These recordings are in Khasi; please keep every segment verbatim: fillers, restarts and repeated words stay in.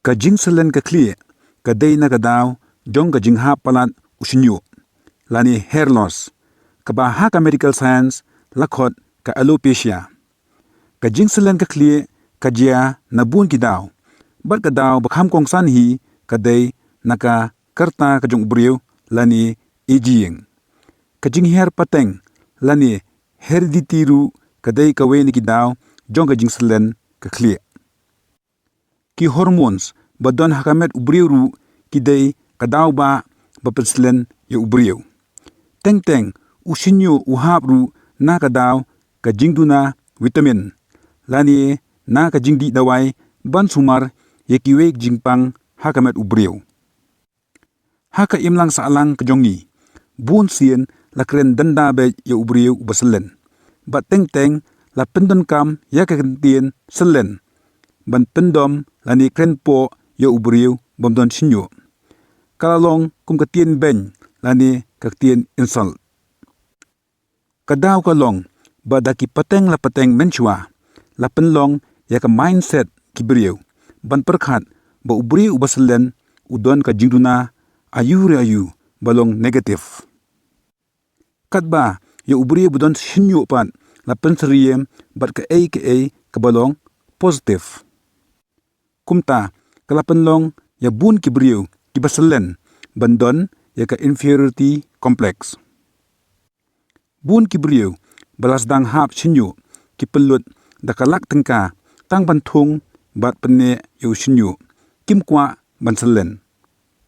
Ka jingsyllin ka khlieh ka dei na ka daw jong ka jinghap palat u shñiuh lane hair loss, kaba ha ka medical science la khot ka alopecia. Ka jingsyllin ka khlieh ka jia na bun ki daw, bad ka daw ba kham kongsan hi ka dei na ka rta ka jong u briew lane aging. Ka jinghiar pateng lane heredity ruh ka dei kawei na ki daw jong ka jingsyllin ka khlieh. Ki hormones ba don ha ka met u briew ruh ki dei ka daw ba ba pynsyllin ïa u briew. Teng teng u shñiuh u hap ruh na ka daw ka jingduna vitamin lane na ka jingdih dawai ban sumar ïa kiwei ki jingpang ha ka met u briew. Ha ka imlang sahlang ka jong ngi, bun sien la kren danda beit ïa u briew uba syllin. Bad teng teng la pyndonkam ïa ka kyntien syllin ban pyndom lane kren poh ïa u briew bym don shñiuh. Ka la long kum ka ktien beiñ lane ka ktien insult. Ka daw ka long ba da ki pateng la pateng mynshuwa la pynlong ïa ka mindset ki briew ban pyrkhat ba u briew uba syllin u don ka jingduna aïu re aïu ba long negative. Katba ïa u briew ba don shñiuh pat la pynsyriem bad kaei kaei kaba long positive. Kumta ka la pynlong ïa bun ki briew kiba syllin ban don ïa ka inferiority complex. Bun ki briew ba la sdang hap shñiuh ki pynlut da ka lak tyngka tang ban thung bad pynneh ïa u shñiuh, kim kwah ban syllin.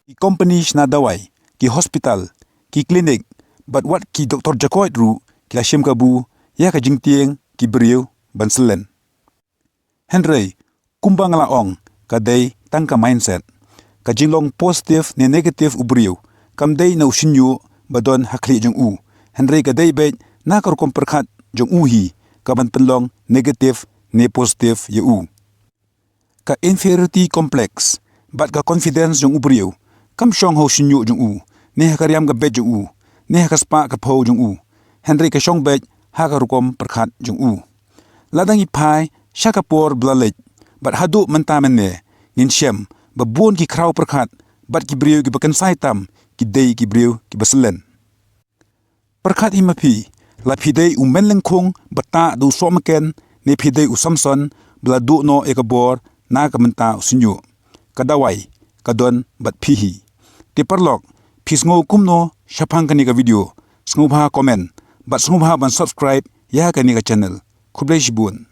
Ki company shna dawai, ki hospital, ki clinic bad wat ki doktor jakoit ruh ki la shim kabu ïa ka jingtieng ki briew ban syllin. Hynrei kumba nga la ong, ka dei tang ka mindset. Ka jinglong positive ne negative u briew kam dei na u shñiuh ba don ha khlieh jong u, hynrei ka dei beit na ka rukom pyrkhat jong u hi kaban pynlong negative ne positive ïa u. Ka inferiority complex bad ka confidence jong u briew kam shong ha u shñiuh jong u, ne ha ka riam ka beit jong u, ne ha ka spah ka phew jong u, hynrei ka shong beit ha ka rukom pyrkhat jong u. Lada ngi phai sha ka por ba la leit bad haduh mynta mynne, ngin shem ba bun ki khraw pyrkhat bad ki briew kiba kynsai tam ki dei ki briew kiba syllin. Pyrkhat hi ma phi, la phi dei u men lyngkhung ba tah da u sohmynken, ne phi dei u Samson ba la duh noh ïa ka bor na ka bynta u shñiuh? Ka dawai ka don bad phi hi. Te paralok, phi sngew kumno shaphang kane ka video? Sngewbha comment bad sngewbha ban subscribe ïa kane ka channel. Khublei shibun.